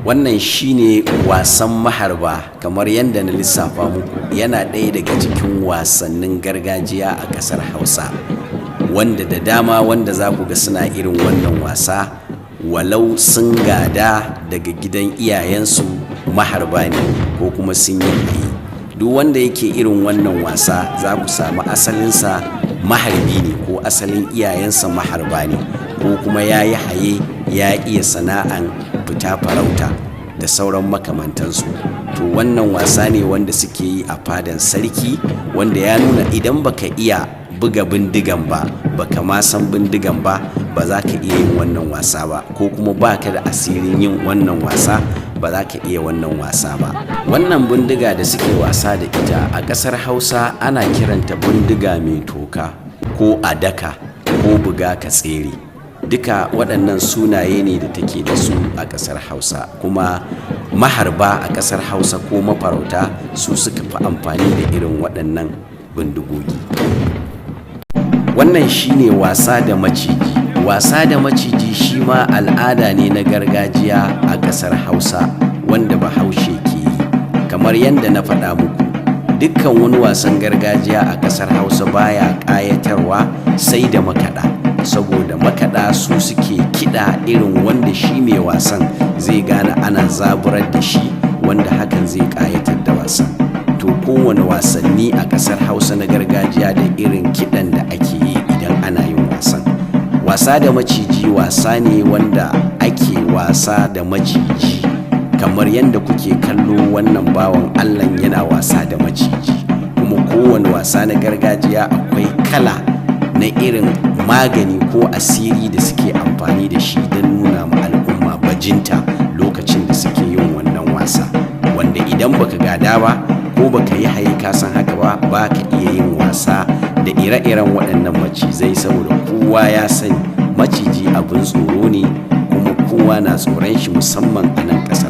Wannan shine wasan maharba. Kamar yadda na lissafa muku, yana ɗaya daga cikin wasannin gargajiya a ƙasar Hausa, wanda da dama wanda za ku ga suna irin wannan wasa, walau sun gada daga gidan iyayensu maharba ne ko kuma sun yi haye. Duk wanda yake irin wannan wasa, za ku samu asalinsa maharbi ne, ko asalin iyayensa maharba ne, ko kuma ya yi haye, ya iya sana'an fita farauta da sauran makamantansu. To, wannan wasa ne wanda suke yi a fadan sarki, wanda ya nuna idan baka iya buga bindigan ba, baka ma san bindigan ba, ba za ka iya yin wannan wasa ba, ko kuma baka da asirin yin wannan wasa, ba za ka iya wannan wasa ba. Wannan bindiga da suke wasa da ita, a ƙasar Hausa ana kiranta bindiga mai toka, ko adaka, ko buga ka tsere. Duka waɗannan sunaye ne da take da su a ƙasar Hausa. Kuma maharba a ƙasar Hausa ko mafarauta su suka fi amfani da irin waɗannan bindigogi. Wannan shine wasa da maciji. Wasa da maciji shi ma al'ada ne na gargajiya a ƙasar Hausa wanda Bahaushe ke yi. Kamar yadda na faɗa muku, dukkan wani wasan gargajiya a ƙasar Hausa baya ƙayatarwa sai da makaɗa, saboda makaɗa su suke kiɗa irin wanda shi mai wasan zai gane ana zaburar da shi, wanda hakan zai ƙayatar da wasan. To, kowane wasanni a ƙasar Hausa na gargajiya da irin kiɗan da ake yi idan ana yin wasan. Wasa da maciji wasa ne wanda ake wasa da maciji, kamar yadda kuke kallo wannan bawan Allah yana wasa da maciji. Kuma kowane wasa na gargajiya akwai kala na irin magani ko asiri da suke amfani da shi don nuna ma al'umma bajinta lokacin da suke yin wannan wasa, wanda idan baka gada ba ko baka yi haye ka san haka ba, ba ka iya yin wasa da ire-iren waɗannan macizai, saboda kowa ya sani maciji abin tsoro ne, kuma kowa na tsoron shi, musamman a nan ƙasar.